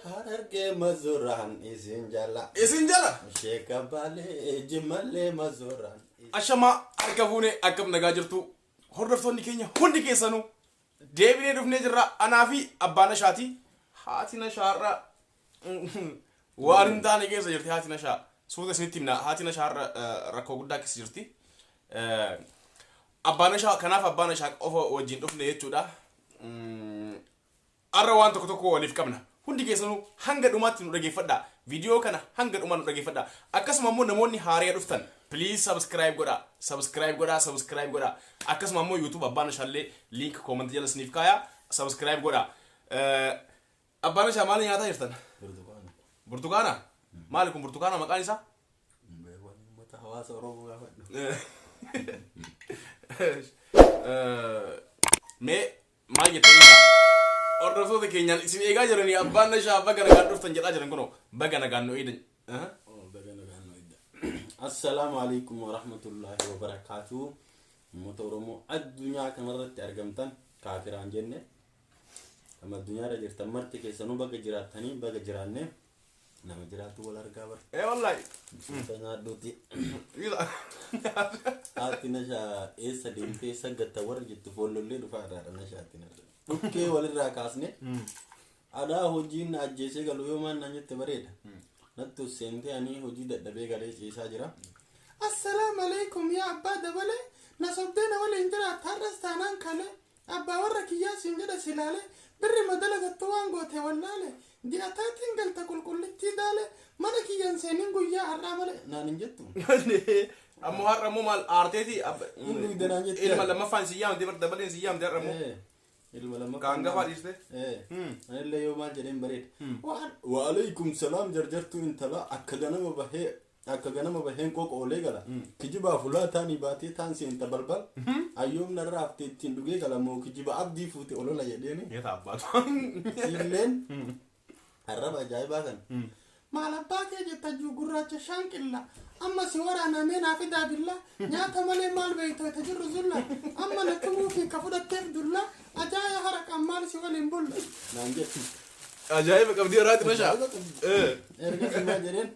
Harargee mazuraan isin jala. Isin jala. Sheeka Baalee Jimmallee mazuraan. Ashamaa, harka fuunee, akkam nagaa jirtu? Hordoftoonni keenya hundi keessanuu, deebinee dhufnee jirra, anaa fi abbaa Nashaati. Haati Nashaarra waan hin taane keessa jirti. Haati Nashaa, suuta isinitti himna, haati Nashaarra rakkoo guddaa keessa jirti. Abbaa Nashaa kanaaf abbaa Nashaa qofa wajjin dhufne jechuudha. Har'a waan tokko tokko waliif qabna. Hundi keessanuu hanga dhumaatti nu dhageeffadhaa. Viidiyoo kana hanga dhumaa nu dhageeffadhaa. Akkasuma immoo namoonni haaraya dhuftan, please subscribe godhaa. Subscribe godhaa, subscribe godhaa. Akkasuma immoo YouTube abbaa Nashaallee link comment jala isiniif kaayaa. Subscribe godhaa. Abbaa Nashaa, maal nyaataa jirtan? Burtukaana. Burtukaana? Maali kun burtukaana maqaan isaa? Waan uummata hawaasa Oromoo gaafadhu. Mee maal jettanii hordoftoota keenyaan isin eegaa jiranii? Abbaan Nashaa baga nagaan dhuftan jedhaa jiran, kunoo baga nagaan nu eedan. Baga nagaan nu eegdan. Assalaamu alaikum warahmatullaahi wabarakaatuh. Uummata Oromoo addunyaa kanarratti argamtan, kaafiraan jenne. Nama addunyaarra jirtan marti keessanuu baga jiraattanii, baga jiraanne, nama jiraatu wal argaa bara. Ee wallaahi. Suuta nyaadhuuti. Haati Nashaa eessa deemtee, eessa gatta warra jettu, foollollee dhufaa irraadha Nashaatti narra. Dhukkee walirraa kaasne adaa hojiin na ajjeesee galu yoo maal naan jette bareeda. Natti seentee ani hojii dadhabee galee ciisaa jira. Assalaamu alaikum yaa abbaa dabalee, na sobdee na waliin jiraata har'as taanaan kalee, abbaa warra kiyyaa siin jedha silaale, birri madala gattu waan goote wallaale, di'ataatiin galta qulqullittii daale, mana kiyyan seenin guyyaa har'aa malee naan hin jettu. Ammoo har'a immoo maal aarteeti? Hin dugde naan jette. Ilma lammaffaan si yaamte bar, dabaleen si yaamte har'a immoo. Ilma lammaffaa. Ka hangafaa dhiiste? Anillee yoo maal jedheen bareeda. Waalaikum salaam, jarjartuu intalaa, akka ganama baheen qoqa oolee gala. Kijibaa fulaa taanii baatee taan seenta balbal. Ayyoom narraa haftee ittiin dhugee gala moo kijiba abdii fuute olola jedheeni. Nyaata abbaatu. Siilleen arraba ajaa'ibaa kan. Maal abbaa kee jetta gurraacha shaanqilla. Amma si waraanamee naa fidaa billa. Nyaata malee maal beeytu ta jirru zulla. Amma na tumuu fi ka fudhatteef dulla. Ajaa'ee haraqaan maal si waliin bulla. Naan jettu. Ajaa'iba qabdii haati Nashaa. Ajaa'iba qabdi. Erga maal jedheen?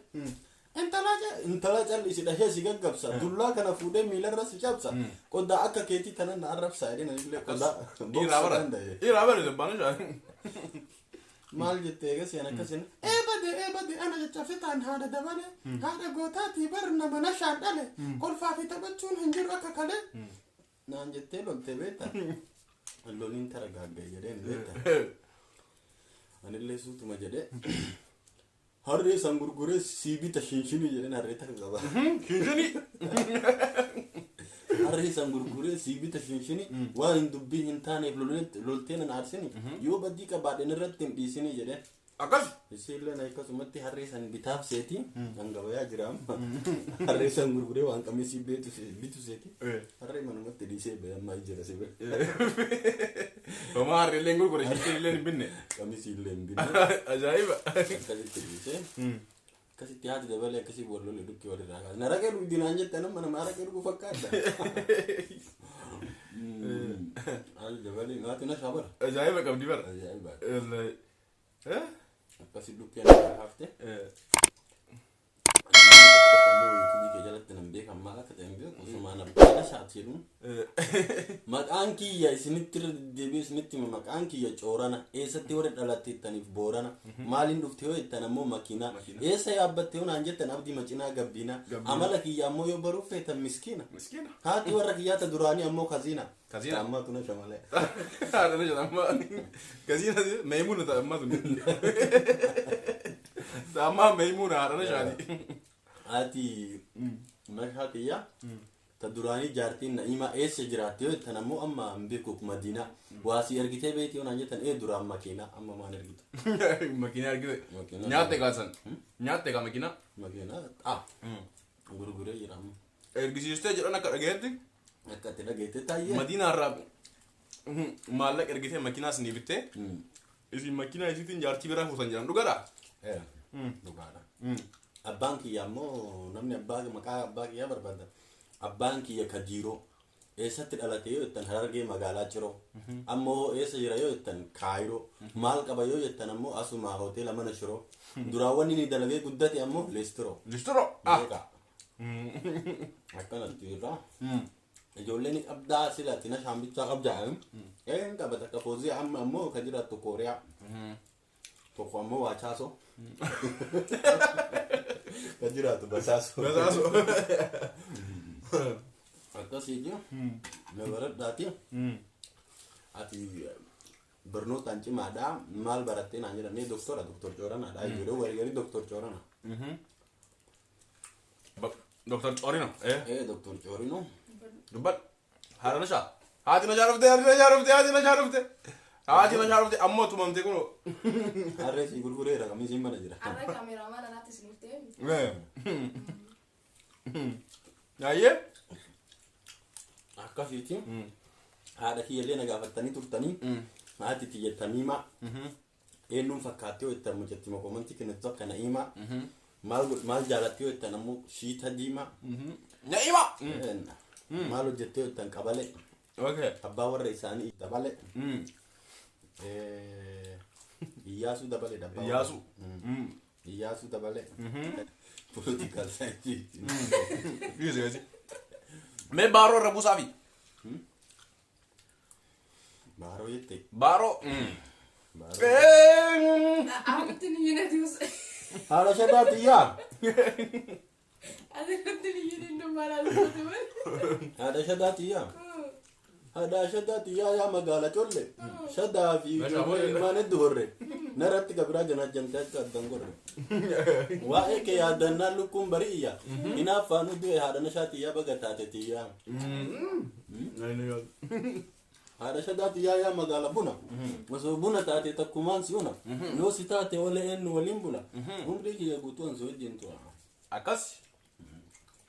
Intala callisi, dhahee si gaggabsa. Dullaa kana fuudhee miilarra si cabsa. Qodaa akka keetii tanan na arrabsa jedheen anillee qodaa Dhiiraa bara. boksuu danda'e. Dhiiraa bara abbaa Nashaa. Maal jettee eegas yan akkasin? Ee bade, ee bade, ana caccabsitaan haadha dabale. Haadha gootaatii bar nama Nashaan dhale. Kolfaa fi taphachuun hin jiru akka kale. Naan jettee lolte beekta. Loliin tara gaaggae jedheen beekta. Anillee suutuma jedhee. Harree san gurguree sii bita shinshinii jedheen, harree takka qaba. Shinshinii. Harree san gurguree sii bita shinshinii, waan hin dubbii hin taaneef loltee nan aarsini, yoo badii qabaadhen irratti hin dhiisinii jedheen. Akkas. Isiillee akkasumatti harree san bitaaf seeti, kan gabayaa jira amma. Harree san gurguree waan qamisii bitu seeti. Harree manumatti dhiisee bahe, amma jira si bira. Homaa harree illee hin gurgure, shinshinii illee hin binne. Qamisii illee hin binne. Ajaa'iba. Akkasitti dhiisee. Akkasitti haati dabalee akkasii wal lole, dhukkee walirraa kaase. Na raqee dhugdi naan jette, nama nama araqee dhugu fakkaata. Haati dabalee haati na shabara. Ajaa'iba qabdi bara. Ajaa'iba. Wallahi. Eh? Akkasii dhukkee na hafte. Namoonni tokko tokko ammoo yuutuubii kee jalatti nan beekan, maal akka ta'e hin beeku. Osumaan abbaa Nashaati jedhuun. Maqaan kiyya isinitti irra deddeebi'ee isinitti hima, maqaan kiyya Coorana, eessatti warri dhalatteettaniif Boorana, maaliin dhufte yoo jettan ammoo makiinaa, eessa yaabbatte yoo naan jettan abdii macinaa gabbiinaa, amala kiyya ammoo yoo baruuf feetan miskiina, Miskiina. Haati warra kiyyaata duraanii ammoo kaziina. Kaziina. Ammaatu na shamalee. Haadha Nashaa amma kaziina Meemuuna ta'a ammaa tun. Ammaa Meemuuna haadha Nashaati. Haati Nashaa kiyya ta duraanii jaartiin Na'imaa eessa jiraatte yoo jettan ammoo amma hin beeku, Madiinaa. Waasii ergitee beekti yoo naan jettan, ee, duraan makiinaa, amma maan ergitu. Makiinaa argite. Makiinaa. Nyaatte kaasan. Nyaatte kaa makiinaa. Makiinaa ah gurguree jira amma. Ergisiistee jedhan akka dhagayetti. Akka itti dhageette taayyee. Madiinaa irraa maallaqa ergitee makiinaa isinii bittee, isin makiinaa isiitiin jaartii biraa fuutan jedhan, dhugaadha? Ee, dhugaadha. Abbaan kiyya ammoo namni abbaa maqaa abbaa kiyyaa barbaada. Abbaan kiyya Kadiiroo. Eessatti dhalate yoo jettan Harargee magaalaa Ciroo. Ammoo eessa jira yoo jettan Kaayiroo. Maal qaba yoo jettan ammoo asuma hoteela mana Shiroo. Duraawwan inni dalagee guddate ammoo Leestiroo. Listiroo. Ah. Beekaa. Akkanatti irraa. Ijoolleen qabdaa sila tina shaambichaa qabdaa. Een qaba takka foozii amma ammoo ka jiraattu Kooriyaa. Tokko ammoo Waachaasoo. Ka jiraattu Basaasoo. Basaasoo. Akkasii jiru. Na baradhaati. Ati barnootaan cimaadha. Maal barattee naan jedhanii doktora doktor Cooranaadha. Ijoollee walii galii doktor Coorana. Doktor Coorino. Eh. Ee doktor Coorino. Dubbadhu. Haadha Nashaa. Haati Nashaa dhufte, haati Nashaa dhufte, haati Nashaa dhufte. Haati Nashaa dhufte ammoo tumamte kunoo. Harree sii gurgureera kamisiin mana jira. Arra cameraman anaatti isin dhuftee. Ayyee. Akkasiiti. Haadha kiyyallee na gaafattanii turtanii. Haati tiyya Tamiimaa. Eenyuun fakkaattee yoo jettan mucatti comment kennitu akka Na'iimaa. Maal jaalattee yoo jettan ammoo shiita diimaa. Na'ima. Maal hojjettee yoo jettan qabale. Okay. Abbaa warra isaanii dabale. Iyyaasuu dabale abbaa warra. Iyyaasuu. Iyyaasuu dabale. Political science. Easy easy. Mee baaroo irra buusaafi. Baaroo jette. Baaroo. Baaroo. Ahumatti ni yinati us. Haadha shadaa xiyyaa. Asirratti ni yinin dumbaadhaa dubbatu malee. Haadha shadaa xiyyaa. Haadha shadaa xiyyaa yaa magaala colle. Shadaa fi ijoollee ilmaan hedduu horre. Narratti gabiraa janaajjantee akka addan gorre. Waa'ee kee yaaddannaan lukkuun bari'iyya. Hinaaffaan du'e haadha nashaa xiyyaa baga taate xiyyaa. Haadha shadaa xiyyaa yaa magaala buna. Osoo buna taate takkumaan si una. Yoo si taate olee eenyu waliin bula. Umrii kiyya guutuu an si wajjin tura. Akkas.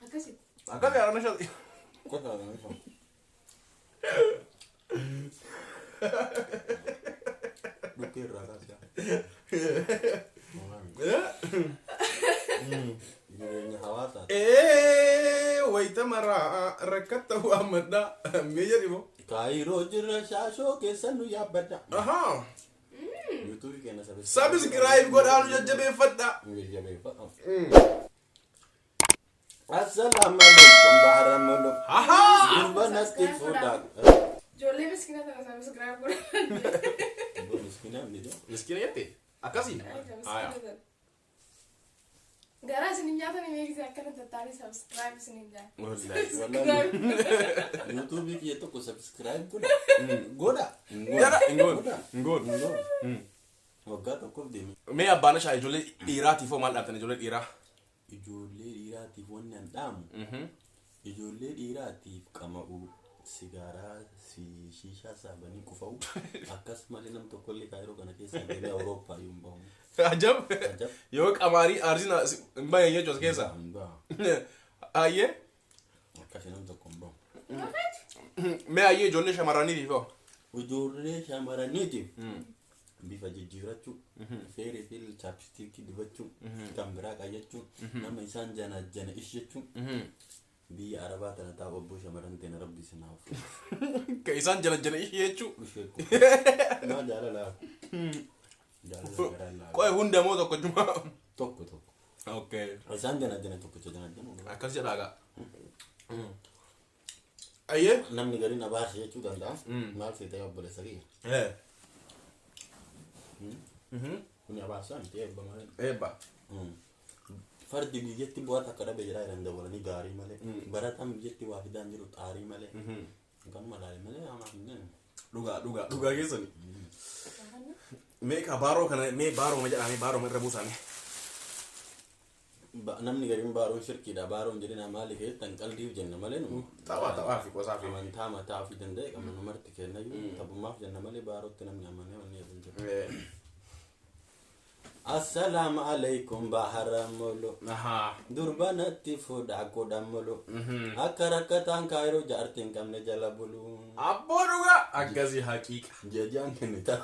Akkasi. Akkas haadha Nashaa. Qofa haadha nashaa. Dhukkee irraa kaasa. Jireenya hawaasaa. Ee wayita maraa rakkatta waammadha. Mee jedhi moo. Kaayiroo jirra shaashoo keessan nu yaabbadha. Ahaa. YouTube keenya Subscribe godhaa nu jajjabeeffadha. Jajjabeeffadha. Assalaamu alaikum bahara molo. Ahaa. Durba natti fuudhaa. Ijoollee miskiina tana subscribe godhaa. Miskiina miti. Miskiina jette? Akkasii? Miskiina tana. Garaa isin hin nyaatan beeksisa akkana tattaanii subscribe isin hin nyaatan. Wallahi. Subscribe. YouTube kiyya tokko subscribe godha. Godha. Godha. Hin goonu. Godha. Hin goonu. Hin goonu. Waggaa tokkoof deeme. Mee abbaan ishaa ijoollee dhiiraatiif hoo maal dhaabtan ijoollee dhiiraa? Ijoollee dhiiraatiif wanni an dhaamu. Ijoollee dhiiraatiif qama'uu, sigaaraa, shiishaa saabanii qufa'u akkasumallee nam tokkollee kaayiroo kana keessa deemee Awurooppaa iyyuu hin bahu. Ajab. Ajab. Yoo qamaarii aarsiin hin bahe jechuudha as keessa. Hin bahu. Ayyee. Akkasii nam tokko hin bahu. Mee ayyee ijoollee shamarraniitiif hoo? Ijoollee shamarraniitiif bifa jijjiirachuu, feeree fi chapstick dibachuu, kan biraa qayyachuu, nama isaan jana jana ishechuu, biyya arabaa tana taa'u obboo shamarran teena rabbi isin haa uffatu. Ka isaan jala jala ishee jechuu. Ishee kun. Naa jaalalaa. Jaalala garaan laa. Qo'e hunda moo tokko juma? Tokko tokko. Okay. Isaan jana jana tokkicha jana jana. Akkas jedhaa gaa. Ayyee. Namni gariin abaarsa jechuu danda'a. Maal seetee obboleessa kiyya? Kuni abaarsaa miti eebba malee. Eebba. Fardi biyyatti bu'aa takka dhabe jedhaa jiran dabalanii gaarii malee. Barataan biyyatti waa fidaan jiru xaarii malee. Kanuma laale malee hamaa hin jennu. Dhugaa dhugaa dhugaa keessani. Mee ka baaroo kana mee baaroo ma jedhaa mee baaroo ma irra buusaa mee. Namni gariin baaroon shirkiidha. Baaroon jedhina maali keessan qaldiif jenna malee nu. Taphaa taphaa fi qosaa fi. Amantaa mataa ofii danda'e qabna nu marti kennayyuu taphummaaf jenna malee baarootti namni amanee wanni jedhu hin jiru. Assalaamu alaikum bahara molo. Ahaa. Durba natti fuudhaa godha molo. Akka rakkataan kaayiroo jaartii hin qabne jala bulu. Abboo dhugaa akkasii haqiiqa. Jajaan kennita.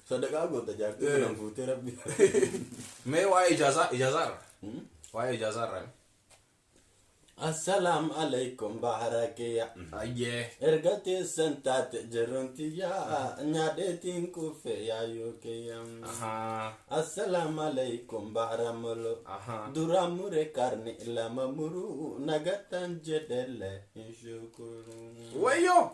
Sadaqaa goota jaartii kanan fuutee rabbi. Mee waa'ee ijaazaa ijaazaa irra. Waa'ee ijaazaa irra. Assalaam alaikum bahara kiyya. Ayyee. Erga teessan taate jiruun tiyya nyaadheetiin kufe yaayyoo kiyya. Ahaa. Assalaam alaikum bahara molo. Ahaa. Dura mure karni lama muru nagattan jedhelle hin shukuru. Wayyoo.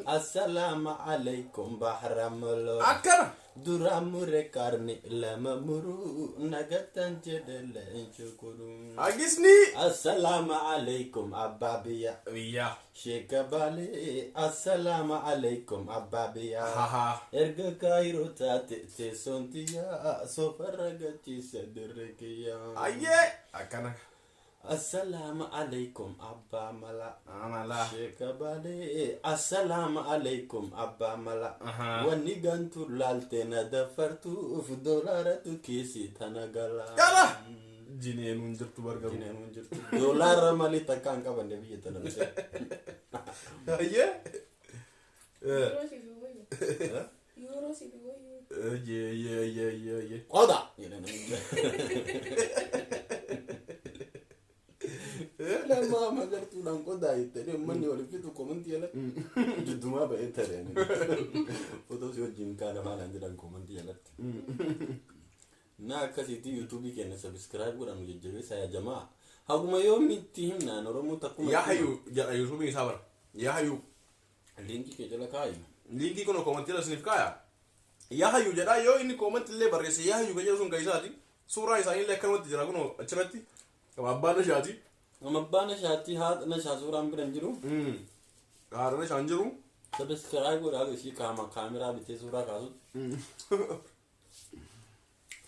Assalaam alaikum bahara molo. Akkana. Dura mure karni lama muru nagattan jedhelle hin shukuru. Agisni. Assalaam alaikum abbaa biyya. Biyya. Sheeka Baalee assalaamu alaikum abbaa biyyaa. Ahaa. Erga kaayiroo taate teessoon tiyyaa sofarra gachiisa dirree kiyyaa. Ayyee. Akkana. Assalaamu alaikum abbaa mala. Amala. Sheeka Baalee assalaamu alaikum abbaa mala. Ahaa. Wanni gantu laalte na dafartuuf doolaaratu kiisii tana gala. Gala. Jineenuun jirtu bargaru. Jineenuun jirtu. Doolaara malee takka hin qabanne biyya tana. Ayyee. Yeroo siif wayyu. Yeroo siif wayyu. Ayyee ayyee ayyee ayyee ayyee. Qoda! Lama magartuudhaan qodaa jettanii uummanni waliif fitu komantii jala jiddumaa ba'ee tareen. Footoo si wajjin kaana maalaan jedhan komantii jalatti. Na akkasitti yuutuubii keenya sabiskiraayib godhan jajjabeessa yaa jamaa. Haguma yoomitti himnaan Oromoo takkuma. Yaa hayyuu jedha yuutuubiin isaa bara. Yaa hayyuu. Liinkii kee jala kaayi. Liinkii kun koomantii jala isiniif kaaya. Yaa hayyuu jedha yoo inni koomantii illee barreesse yaa hayyuu kan jedhu sun kan isaati. Suuraa isaanii illee akkanumatti jira kunoo achirratti. Abbaan ishaati. Nama abbaan ishaatti haadha ishaa suuraan bira hin jiru. Haadha ishaan jiru. Sabiskiraayib godhaa ishii kaama kaameraa bitee suuraa kaasutti.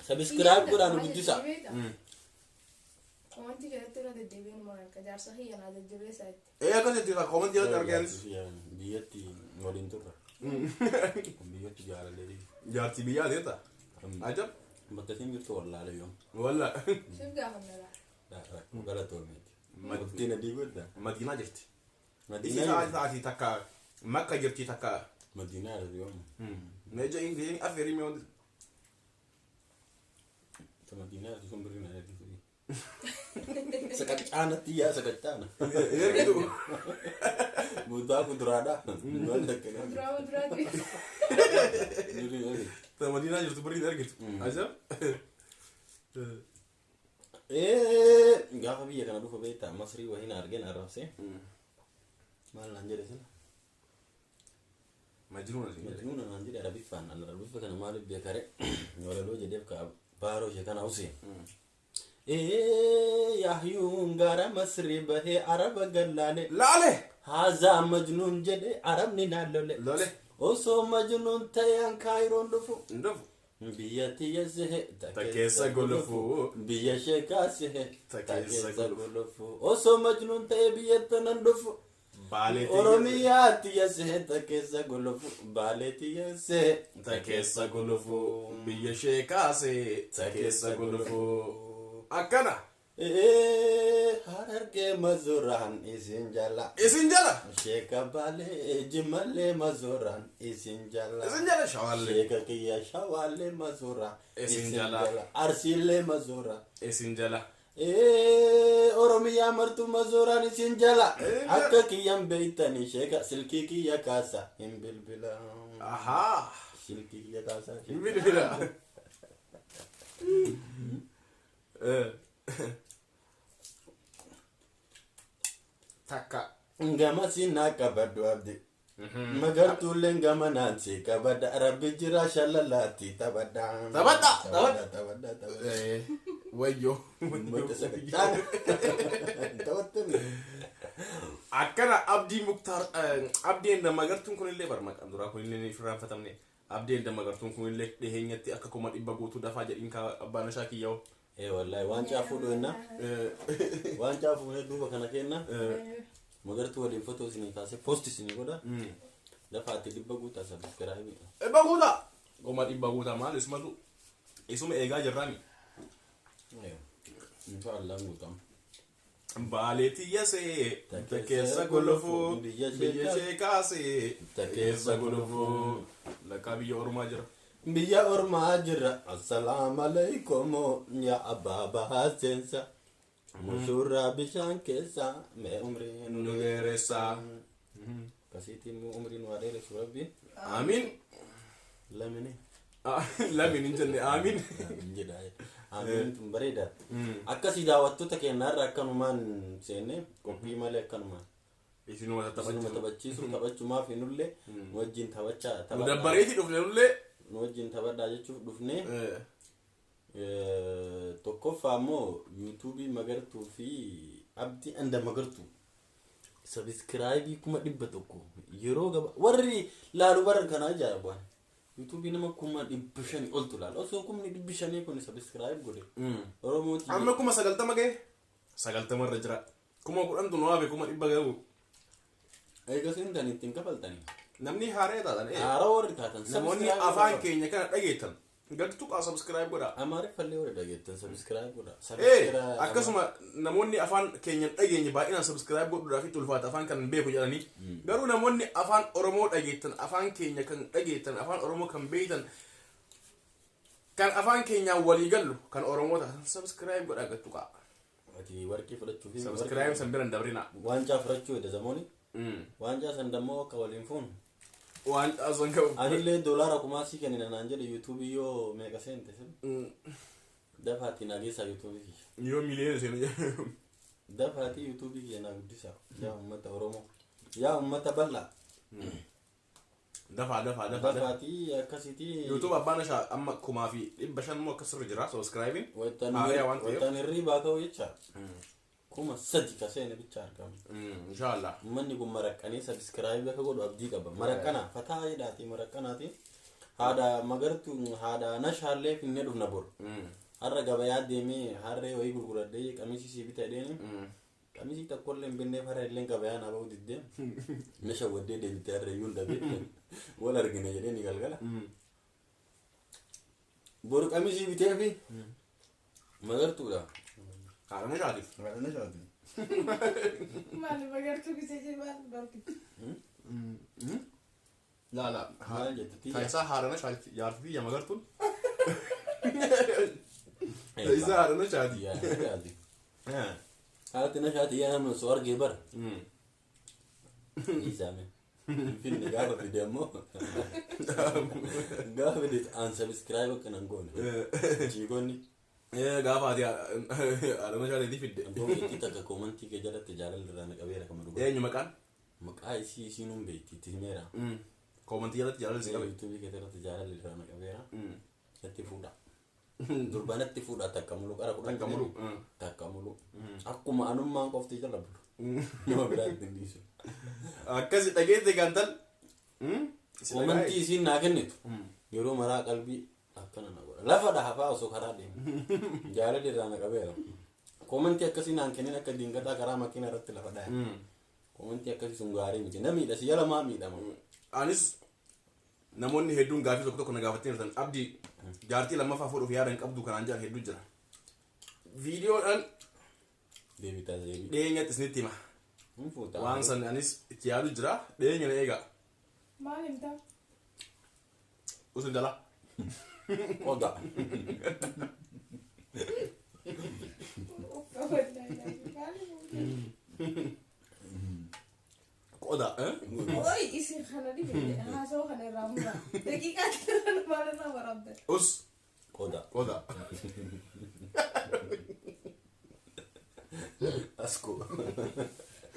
Sabiskiraayib godhaa nu guddisa. Komantii jalatti irra deddeebiin maal akka jaarsa hiyyanaa jajjabeessaa itti. Ee akkasitti koomantii jalatti arganis. Biyyatti waliin turre. Biyyatti jaalallee. Jaartii biyyaa deeta. Ajab. Bakka isiin jirtu wallaale yoom. Walla. Siif gaafanna laa. Rakkoo galatoomeeti. Maqtiin adii godha. Madiinaa jirti. Isi Madiinaa sa'aatii sa'aatii takka Makka jirti takka. Madiinaa jirti yoom. Meeja inni afeerii mee wanti. Madiinaa jirti sun birrii na ergitu. Saqaccaanatti yaa saqaccaana. Ergitu. Mudaa kuduraadha. Waan takka Duraa duraati. Birrii ergitu. Ta Madiinaa jirtu birrii ergitu. Ajab. Gaafa biyya kana dhufu beektaa Masrii wahiin argeen arrabsee. Maal naan jedhe sila? Majnuun asiin jedhe. Majnuuna naan jedhe Arabiffaan. An Arabiffa kana maaliif beekare? Walaloo jedheef ka baaroo ishee kana husee. Yahyuun gara Masrii bahee Araba gallaale. Laale. Haazaa majnuun jedhe Arabni naan lole. Lole. Osoo majnuun ta'e an Kaayiroon dhufu. Hin dhufu. Biyya tiyya sehe Ta keessa golofu. Biyya sheekaa sehe Ta keessa golofu. Osoo majnuun ta'e biyya tanan dhufu. Baalee Oromiyaa tiyya sehe ta keessa golofu. Baalee tiyya sehe Ta keessa golofu. Biyya ishee kaasee. Ta keessa golofu. Akkana. Harargee mazuraan isin jala. Isin jala. Sheeka Baalee Jimallee mazuraan isin jala. Isin jala shawaallee. Sheeka kiyya shawaallee mazuraan Isin jala. Arsiillee mazuraan. Isin jala. Oromiyaa martuu mazuraan isin jala. Akka kiyyan beeytanii sheeka silkii kiyya kaasa hin bilbila. Ahaa. Silkii kiyya kaasa. Hin bilbila. Takka. Gama sinaa qabadhu abdi. Magartuulleen gama naansi qabadha. Rabbi jira shalalaatti taphadha. Taphadha, Taphadha taphadha taphadha. Wayyoo. Uummata sakattaan. Taphattani. Akkana Abdii Muktaar Abdiin Dammagartuun kunillee bar maqaan duraa kunillee ni irraanfatamne. Abdiin Dammagartuun kunillee dhiheenyatti akka 100,000 guutuu dafaa jedhiin ka abbaan isaa kiyyaa'u. Ee wallahi waan fuudhu inna. Waan fuudhee duuba kana kenna. Magartuu waliin footoo isinii kaasee post isinii godha. Lafa ati 100 guutaa sabiskiraayibii. 100 guutaa. 100,000 guutaa maal isumatu isuma eegaa jirraami. Inshaallah guutam. Baalee tiyyasee ta keessa golofuu Biyya biyya ishee kaasee Ta ta keessa golofuu lakkaa biyya ormaa jira. Biyya ormaa jira. Assalaamu alaikum yaa abbaa bahaa seensa. Mushurraa bishaan keessa mee umrii Nu dheeressaa. Akkasiitti immoo umrii nu haa dheeressu Rabbiin. Amiin. Lamini. Lamiin hin jenne, amiin. Amiin jedha. Amiin tun bareeda. Akkasii daawwattoota keenyaarra akkanumaan seenne, qophii malee akkanumaan. Isinuma Isinuma taphachiisu. Taphachiisu, taphachumaaf nullee nu wajjin taphachaa Nu taphadhaa. dabbareetii dhufne nullee. Nu wajjin taphadhaa jechuuf dhufne. Tokkoffaa immoo yuutuubii Magartuu fi Abdii anda Magartuu subscribe 100,000 yeroo gaba warri laalu baran kana ajaa'ibu. Yuutuubii nama 500,000 oltu laala. Osoo 500,000 kun subscribe godhe, Oromooti. Amma 90,000 ga'e. 90 irra jira. 10,000tu nu hafe 100,000 ga'u. Eegas intan ittiin kafaltanii. Namni haaree taatan. Haaraa warri taatan Namoonni subscribe afaan godhaa. keenya kana dhageettan. Gadi tuqaa, subscribe godhaa. Amaariffallee warri dhageettan subscribe godhaa. Akkasuma namoonni afaan keenya hin dhageenye baay'inaan subscribe godhuudhaaf itti ulfaata, afaan kan hin beeku jedhanii. Garuu namoonni afaan Oromoo dhageettan, afaan keenya kan dhageettan, afaan Oromoo kan beektan, kan afaan keenyaan walii gallu, kan Oromoo taatan subscribe godhaa, gadi tuqaa. Ati warqii fudhachuu fi Subscribe san bira hin dabrinaa. Waancaa fudhachuu hedda zamooni. Waancaa san dammoo akka waliin fuunu. Waan san qabu. Anillee doolaara kumaasii kennina naan jedhe yuutuubii yoo meeqa seente sin. Dafaatii naa geessaa yuutuubii kiyya. Yoo miliyoona seenu jedhu. Dafaatii yuutuubii kiyya naa guddisaa. Yaa uummata Oromoo. Yaa uummata bal'aa. Dafaa, dafaa, dafaa. Dafaatii akkasiitii. YouTube abbaan ishaa amma 5,500 moo akkasirra jira subscribing. Haariyaa waan ta'eef. Waytaan hirriibaa ka'u jecha. 3,000 ka seene bicha argama. Inshaallah. Uummanni kun maraqqanii subscribe akka godhu abdii qaba. Maraqqana fataa jedhaati maraqqanaati. Haadha Magartuu, haadha Nashaallee finnee dhufna boru. Har'a gabayaa deemee harree wayii gurguradhee qamisii sii bita jedheeni. Qamisii tokkollee hin binneef, har'a illee gabayaa naa ba'uu diddee. Meeshaa waddee deemtee harree iyyuu hin dhabee. Wal argina jedheeni galgala. Boru qamisii bitee fi Magartuudha. Haadha Nashaatiif. Haadha Nashaati. Maali Magartuu gisee jedhu maal barti? Laa, laa. Maal jette tiyya? Taayisaa haadha Nashaatiif jaartii tiyya Magartuun. Taayisaa haadha Nashaati. Yaa Nashaati. Haati Nashaati yaa namni osoo argee bara. Dhiisaame. Finfinne gaafa fide ammoo gaafa fide aan subscribe akka nan goone. Chiikonni. Gaafa ati haadha Nashaatiif fidde. Abbootii takka koomantii kee jalatti jaalalli irraa na qabeera kama dhugaa. Eenyu maqaan? Maqaa isii isiin hun beekti, itti himeera. Koomantii jalatti jaalalli si qabe. Yuutuubii kee jalatti jaalalli irraa na qabeera. Natti fuudha. Durba natti fuudha, takka mulu qara 10. Takka mulu. Takka mulu. Akkuma anummaan qofti jala bulu. Nama biraatti hin dhiisu. Akkasi dhageette gaantal. Koomantii isiin naa kennitu. Yeroo maraa qalbii akkana na godha. Lafa dhahafaa osoo karaa deemu. Jaalalli irraa na qabeera. Koomantii akkasii naan kennin, akka dingataa karaa makiina irratti lafa dhaha. Koomantii akkasii sun gaarii miti. Na miidha, si jala maa miidhama. Anis namoonni hedduun gaafii tokko tokko na gaafatanii jirtan. Abdii, jaartii lammaffaa fuudhuuf yaada hin qabdu kanaan jedhan hedduu jira. Viidiyoodhaan Deebitaa deebii. dhiyeenyatti isinitti hima. Hin fuutaa. Waan san anis itti yaadu jira. Dhiyeenya na eegaa. Maal himta? Usun jala. Qoda. Maal himta? Qoda. Oi, isin kana dhibe haasawaa kana irraa mura. Daqiiqaa kana maal irraa waraabdan? Us. Qoda. Qoda. Asko.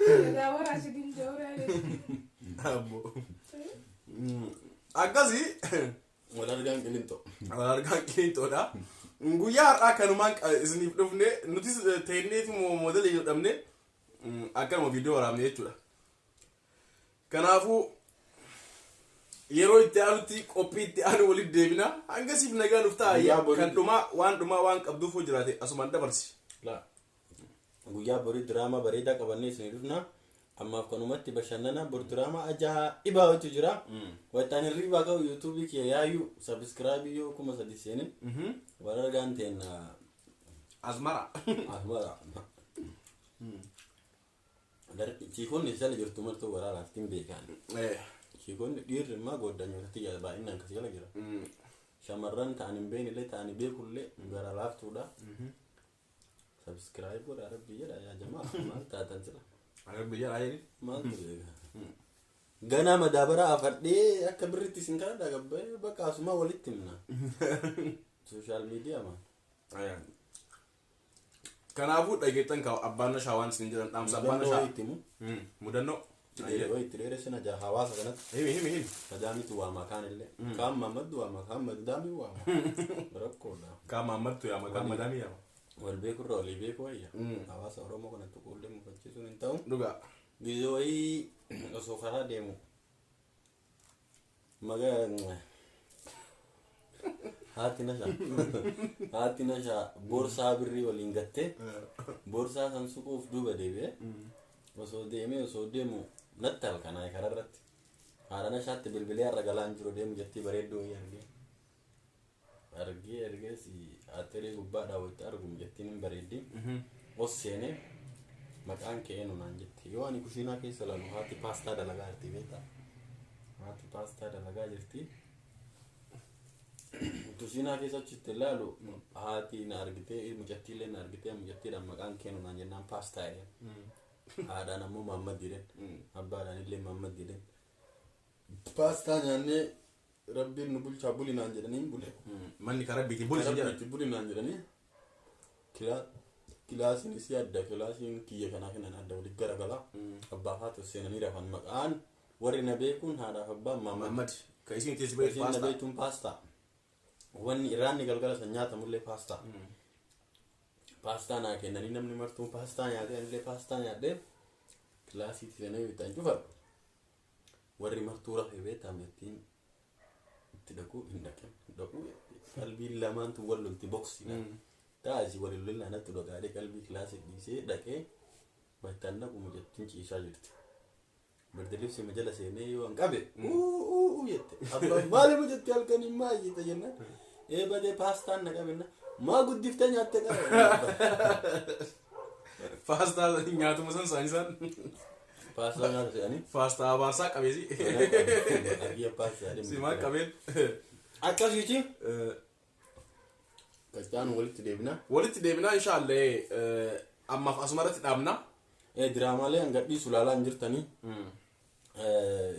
Irraa waraasitiin jawraa. Abbo. Akkasii. Wal argaan qilinxo. Wal argaan qilinxoodha. Guyyaa har'aa kanumaan isiniif dhufne, nutis teenneetu moodela jedhamne akkanuma viidiyoo waraabne jechuudha. Kanaafuu yeroo itti aanutti qophii itti aanu walitti deebina. Hangasiif nagaa nuuf ta'a. Guyyaa borii- Kan dhumaa, waan dhumaa waan qabduuf hoo jiraate asumaan dabarsi. La. Guyyaa borii diraamaa bareedaa qabannee isinii dhufna. Ammaaf kanumatti bashannana. Bor diraamaa ajaa'ibaa wayitu jira. Waytaan hirriibaa ka'u yuutuubii kiyya yaayyuu subscribe yoo 3,000 seenin. Wal argaan teenna. Asmara. Asmara. Chiikonni jala jirtu martuu waraanaaf hin beekan. Chiikonni dhiirri immoo goddanyootatti baay'inaan kas jala jira. Shamarran ta'an hin beeknellee ta'anii beekullee gara laaftuudha. Subscribe godhaa, rabbi jedha, yaa jamaa, maal taatan sila? Rabbi jedha jedhi. Maaltu beeka? Ganaa madaabaraa afadhee akka birritti isin kadhadha gabbee bakka asuma walitti himna. Social media maa. Kanaafuu dhageettan kaa'u abbaan nashaa waan isin jedhan dhaamsa abbaan Mudannoo nashaa. wayiitti himu. Mudannoo. Itti dheeressina jaa hawaasa kanatti. Himi, himi, himi. Madaamitu waama, kaan illee. Kaan Mamaddu waama, kaan madaamii waama. Rakkoodha. Kaan Maammadtu yaama, kaan madaamii yaama. Wal beekurra walii beeku wayya. Hawaasa Oromoo kanatti qullee mufachiisuun hin ta'u. Dhugaa. Gizee wayii osoo karaa deemu magaa haati nashaa boorsaa birrii waliin gattee boorsaa san suquuf duuba deebi'ee osoo deemee osoo deemu natti halkanaa karaa irratti haadha nashaatti bilbilee har'a galaan jiru deemu jettii bareedduu wayii argee si atiree gubbaadhaa wayita argum jettiin hin bareeddi. Os seenee maqaan kee eenyu naan jette. Yoo ani kushiinaa keessa lalu haati paastaa dalagaa jirti, beektaa? Haati paastaa dalagaa jirti. Kushiinaa keessa achitti ilaalu haati na argitee, mucattiillee na argitee, mucattiidhaan maqaan kee eenyu naan jennaan paastaa jedheen. Haadhaan ammoo Maammad jedheen. Abbaadhaan illee Maammad jedheen. Paastaa nyaannee rabbiin nu bulchaa buli naan jedhanii bule. Manni karaa rabbiitiin buli sin jedhan. Rabbiitti buli naan jedhanii kilaasiin isii adda, kilaasiin kiyya kanaa kanaan adda, walitti garagalaa. Abbaa fi haati seenanii rafan, maqaan warri na beekuun haadhaaf abbaan Maammad. Maammad. Ka isin itti si beektu Isiin na paastaa. beektuun paastaa. Wanni irraanni galgala san nyaatamullee paastaa. Paastaa naa kennanii namni martuun paastaa nyaatee anillee paastaa nyaadhee kilaasiitti seenee bittaan cufadhu. Warri martuu rafee beektaa mittiin itti dhaquu hin dhaqin dhaquu qalbiin lamaantu wal lolti boksiidha. Taasii wal lollaan natti dhaqaalee qalbii kilaasii dhiisee dhaqee battaan dhaqu mucattiin ciisaa jirti. Birdi jala seenee yoo an qabe uu jette. Abbaan maali mucatti halkanii maa jette jennaan. Ee badee paastaan na qabe maa guddiftee nyaatte qabe. Paastaa nyaatuma san isaan isaan. Paastaa nyaata jedhanii. Paastaa abaarsaa qabeesi. Argiya paastaa. Simaan qabeen. Akkasiiti. Qachaan walitti deebina. Walitti deebinaa inshaallee, ammaaf asuma irratti dhaabna. Diraamaalee hanga dhiisu ilaalaa hin jirtanii.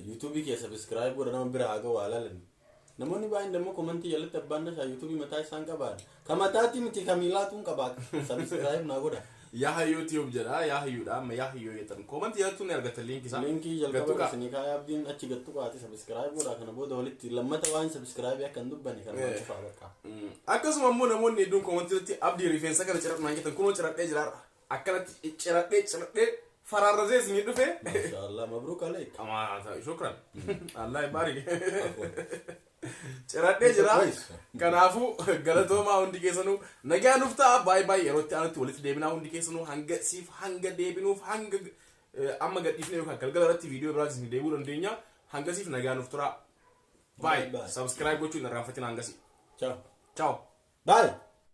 YouTubeii kee subscribe godha, nama bira haga waa laalan. Namoonni baay'een immoo commentii jalatti abbaan nashaa YouTubeii mataa isaan qabaadha. Ka mataatti miti, ka miilaatuun qabaata. Subscribe naa godha. Yaha YouTube jedha, Yahayyuudha amma Yahayyuu jettan. Commentii jalatti ni argatan linkii isaa. Linkii jalqaba Gattuqaa. isinii kaaya abdiin achi gattu qaati subscribe godha. Kana booda walitti lammata waan subscribe akka hin dubbanne kana waan cufaa bakka. Akkasuma immoo namoonni hedduun commentii irratti abdii rifeensa kana ciradhu naan jettan, kunoo ciradhee jiraadha. Akkanatti ciradhee ciradhee faraarrasee isinii dhufe. Maashaallah, mabruuk aleek. Amaa shukran. Allah baarik. Ciradhee jira. Kanaafuu galatoomaa hundi keessanuu, nagaa nuuf ta'a, baay'ee baay'ee. Yeroo itti aanutti walitti deebinaa. Hundi keessanuu hanga siif hanga deebinuuf hanga amma gadhiifne yookaan galgala irratti viidiyoo biraas isin deebuu dandeenya. Hangasiif nagaa nuuf tura. Baay'ee Bye. subscribe gochuun irraanfatina hangasii. Ciao. Ciao. Bye.